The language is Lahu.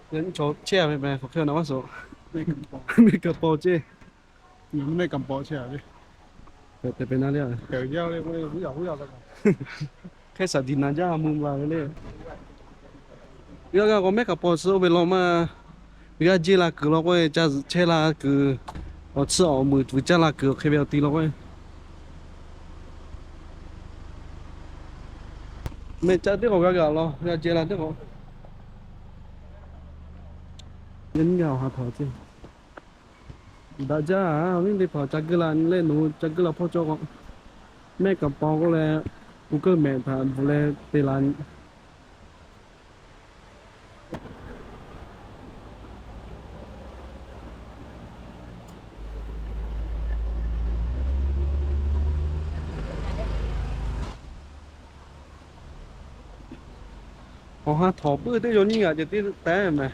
Chaw chehˇ a ve meh, hk'aˬ hk'e na maˇ suhˍ. Meh kaˍ paw chehˇ. Te pehˬ na le. Hk'e saˍ diˍ na jaˇ mvuh la ve le. G'a g'a k'o mehˆ kaˍ paw suh oˇ ve law maˇ g'a jehˇ la kuiˬ law k'oˆ-e, ca zuhꞈ chehˇ la kuiˬ, awˬ tsuhˇ awˬ muiˬ vuiˬ caˇ la kuiˬ awˬ hk'e ve awˬ ti law k'oˆ-e. Meh ca teˇ k'awꞈ g'a g'a law g'a jehˇ la teˇ k'awꞈ. Yaꞈ nyi g'a awˬ ha htawnˍ ce. Daꞈ jaˇ a, awˬ viˉ teˇ hpaˍ ca geuˆ la leh nawˬ hui ca geuˆ la hpawˇ cawˇ k'o, mehˆ kaˍ paw k'oˆ leh, Google Map htaꞈ bvuhꞈ leh te la. Awˬ ha htawnˍ puiˉ teˇ yaw nyiˇ g'aꞈ ceh tiˉ tehˉ meh.